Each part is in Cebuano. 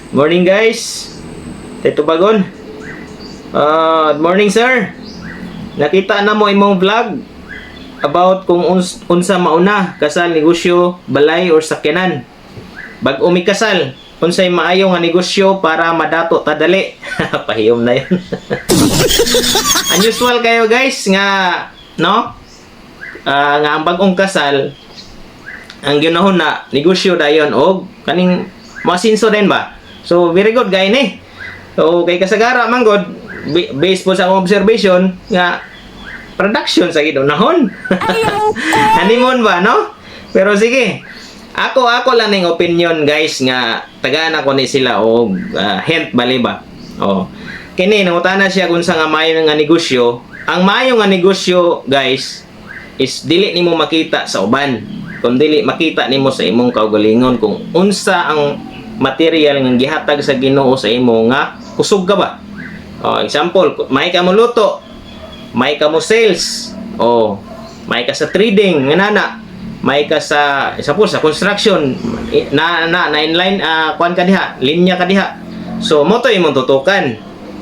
Morning, guys. Teto Bagon. Good morning, sir. Nakita na mo imong vlog about kung unsa mauna, kasal, negosyo, balay or sakyanan. Bag-o mi kasal, unsay maayo nga negosyo para madato ta dali? Pahiyom na yun. Unusual kayo, guys, nga no? Nga ang bag-ong kasal ang ginahon na negosyo dayon og kaning moasinso din ba. So very good gay ni. So kay kasagara man god, based po sa akong observation nga production sa ginahon. Honeymoon ba, no? Pero sige. Ako lang ning opinion, guys, nga tagaan ako ni sila og hint bali ba. Oh. Kini nangutana siya kung sa nga maayo nga negosyo. Ang maayo nga negosyo, guys, is dili nimo makita sa uban, kun dili makita nimo sa imong kaugalingon kung unsa ang material nga gihatag sa Ginoo sa imo nga kusog ka ba. Oh, example, may ka mo luto, may ka mo sales, oh, may ka sa trading, nga nana, may ka sa isa po sa construction, na na na inline kuan ka diha, linya ka diha. So mo to imong tutukan.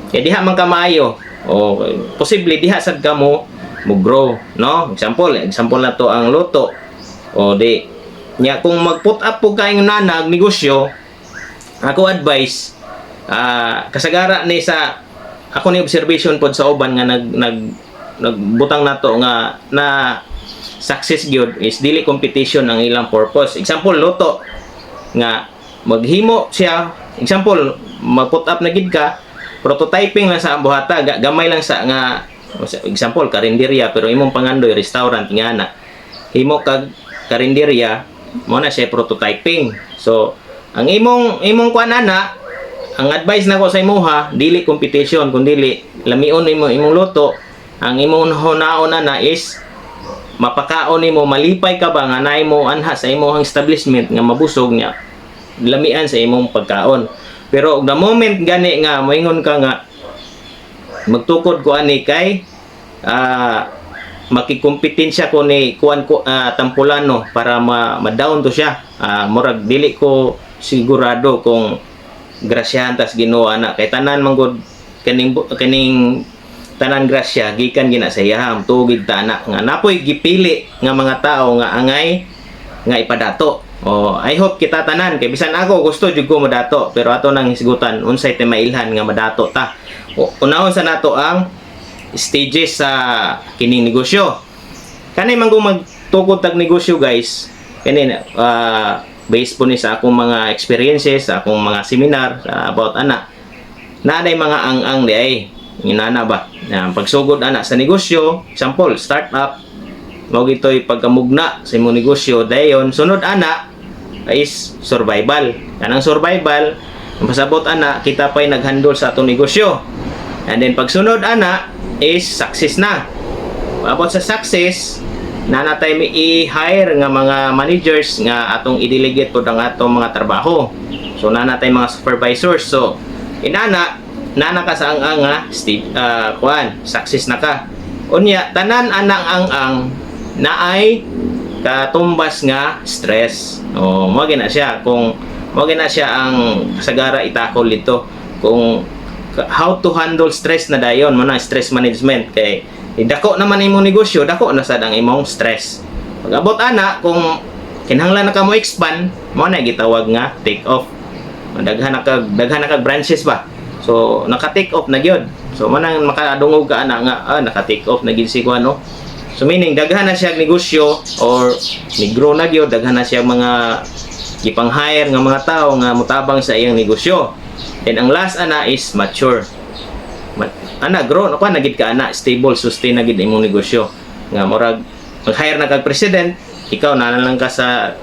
Kay diha man ka maayo. O posible diha sad ka mo mo grow, no? Example, example na to ang luto. O di nya kung mag-put up po kayong nanag negosyo, ako advice, kasagara ni sa ako ni observation pod sa uban nga nag nag nagbutang nato nga na success gyud is dili competition ang ilang purpose. Example, luto nga maghimo siya, example, mag-put up na gid ka, prototyping lang sa buhata, gamay lang sa nga example karinderya, pero imong pangandoy restaurant nga na himo kag karinderya mo na siya prototyping. So ang imong kuan ana, ang advice nako sa imuha, dili competition kun dili lamion nimo imong luto. Ang imong hunaon ana is mapakaon nimo, malipay ka ba nga naay mo anha sa imong establishment nga mabusog niya lamian sa imong pagkaon. Pero the moment gani nga moingon ka nga magtukod ko ani kay makikompetensya ko ni kuan ko Tampulano para ma-down to siya, murag dili ko sigurado kung grasyahan tas Ginoo ana, kay tanan manggod kaning tanan grasya gikan gina sa iyahang tugig ta ana nga napoy gipili nga mga tao nga angay nga ipadato. Oh, I hope kita tanan, kay bisan ako gusto jud ko madato, pero ato nang hisgutan unsay timailhan nga madato ta. O, unahon sa nato ang stages sa kining negosyo. Kanay man kung magtukod tag negosyo, guys, kani based po ni sa akong mga experiences, sa akong mga seminar sa about ana. Naanay mga ang-ang di ay inana ba. Na pagsugod ana sa negosyo, example, start up, mao gito'y pagkamugna sa imong negosyo, dayon sunod ana is survival. Kanang survival, ang pasabot ana, kita pa'y naghandle sa atong negosyo. And then pagsunod ana is success na. About sa success, na natay may i-hire nga mga managers nga atong i-delegate pod ang atong mga trabaho. So na natay mga supervisors. So inana nana ka sa ang nga kuan, success na ka. Unya tanan anang ang naay katumbas nga stress. O mo na siya kung mo na siya ang kasagara itakol dito kung how to handle stress na dayon mo na stress management, kay dako naman imong negosyo, dako na sad ang imong stress. Pag abot ana kung kinahanglan na ka mo expand, mo na gitawag nga take off. Daghan na kag branches ba. So naka take off na gyud. So mo nang makadungog ka ana nga naka take off na gyud si kuan, no? So meaning daghan na siya negosyo or ni-grow na gyud, daghan na siya mga gipang-hire nga mga tao nga mutabang sa iyang negosyo. Then ang last ana is mature. Ana grow na na gid ka ana, stable, sustain na gid imong negosyo. Nga murag mag-hire na kag president, ikaw na lang ka sa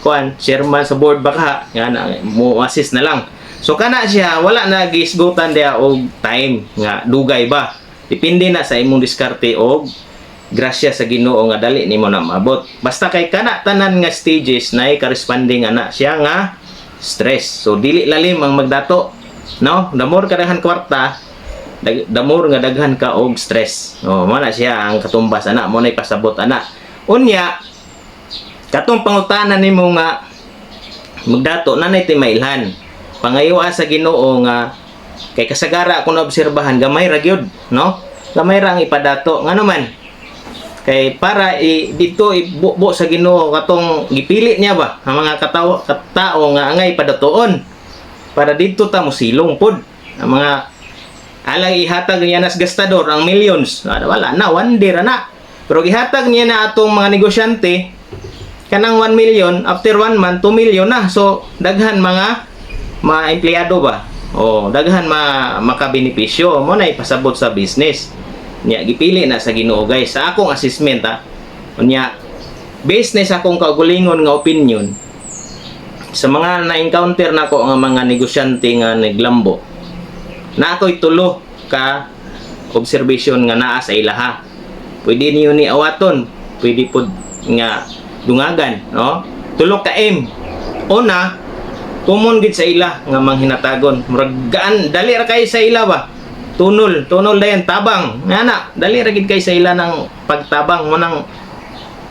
kuan, chairman sa board ba ka nga na mo assist na lang. So kana siya wala na gisgutan diya og time nga dugay ba. Depende na sa imong diskarte og grasya sa Ginoo nga dali nimo na maabot. Basta kay kana tanan nga stages na corresponding ana siya nga stress. So dili lalim ang magdato, no? The more ka daghan kwarta, the more nga daghan ka og stress. Oh, mo na siya ang katumbas ana, mo na ipasabot ana. Unya katong pangutana nimo nga magdato nanay timailhan. Pangayoa sa Ginoo nga kay kasagara akong naobserbahan, gamay ra gyud, no? Gamay ra ang ipadato. Ngano man? Kay para dito ibubo sa Ginoo katong gipili niya ba ang mga katao, katao nga angay padatoon para dito ta mosilong pod ang mga alang ihatag niya nas gastador ang millions. Ah, wala na, one day ra na. Pero gihatag niya na atong mga negosyante kanang 1 million, after 1 month 2 million na. So daghan mga mga empleyado ba o daghan ma makabenepisyo mo na ipasabot sa business niya. Gipili na sa Ginoo, guys, sa akong assessment ha. Unya based na sa akong kaugalingon nga opinion, sa mga na-encounter nako nga mga negosyante nga naglambo na, ako'y tulo ka observation nga naa sa ilaha. Pwede niyo ni awaton, pwede pod nga dungagan, no? Tulo ka M. Una, common gid sa ila nga manghinatagon. Murag gaan, dali ra kay sa ila ba. Tunol, tunol dayon tabang. Nga na, dali ra gid kay sa ila ng pagtabang mo nang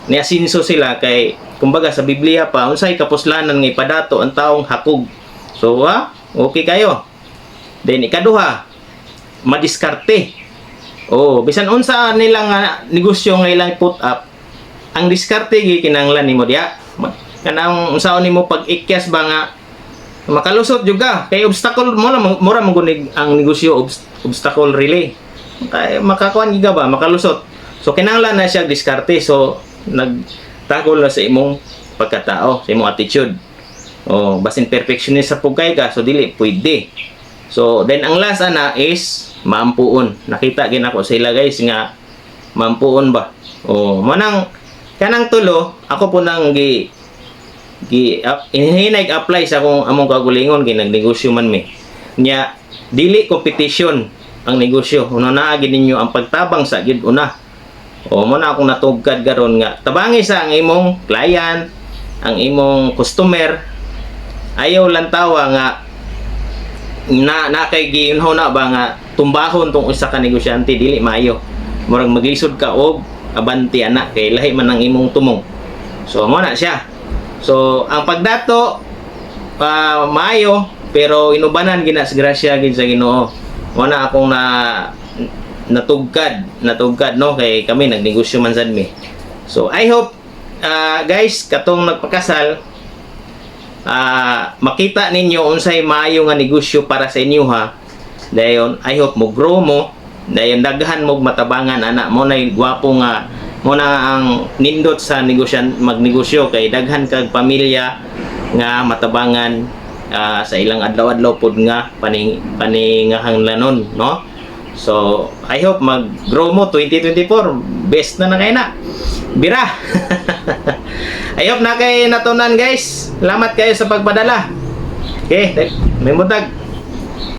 niasinso sila kay kumbaga sa Biblia pa, unsay kapuslanan nga ipadato ang taong hakog. So, okay kayo. Then ikaduha, madiskarte. Oh, bisan unsa nila nga negosyo nga ilang put up, ang diskarte gi kinahanglan nimo diya. Kanang unsaon nimo pag-ikyas ba nga makalusot jud ka kay obstacle mo lang, mura man gud ang negosyo, obstacle really. Kay makakuan gid ka ba, makalusot. So kinahanglan na siya diskarte. So nagtakol na sa imong pagkatao, sa imong attitude. Oh, basin perfectionist sa pugkay ka, so dili pwede. So then ang last ana is maampuon. Nakita gin ako sila, guys, nga maampuon ba. Oh, manang kanang tulo ako po nang gi gi hinay apply sa akong among kaugalingon kay nagnegosyo man mi. Nya dili competition ang negosyo. Una naa gid ninyo ang pagtabang sa gid una. O mo na akong natugkad karon nga tabangi sa ang imong client, ang imong customer. Ayaw lang tawa nga na na kay giinho na ba nga tumbahon tong usa ka negosyante, dili maayo. Murag maglisod ka og abante ana kay lahi man ang imong tumong. So mo na siya. So ang pagdato pa maayo, pero inubanan gina sa grasya gid sa Ginoo. Mo na akong na natugkad, natugkad, no, kay kami nagnegosyo man sad mi. So I hope, guys, katong nagpakasal, makita ninyo unsay maayo nga negosyo para sa inyo ha. Dayon I hope mo grow mo, dayon daghan mo matabangan ana. Mo na gwapo nga mo na ang nindot sa negosyan magnegosyo kay daghan kag pamilya nga matabangan sa ilang adlaw-adlaw pod nga paningahanglanon, no? So I hope mag-grow mo 2024. Best na na kay na bira. I hope na kay natunan, guys. Salamat kayo sa pagpadala. Okay, may mutag.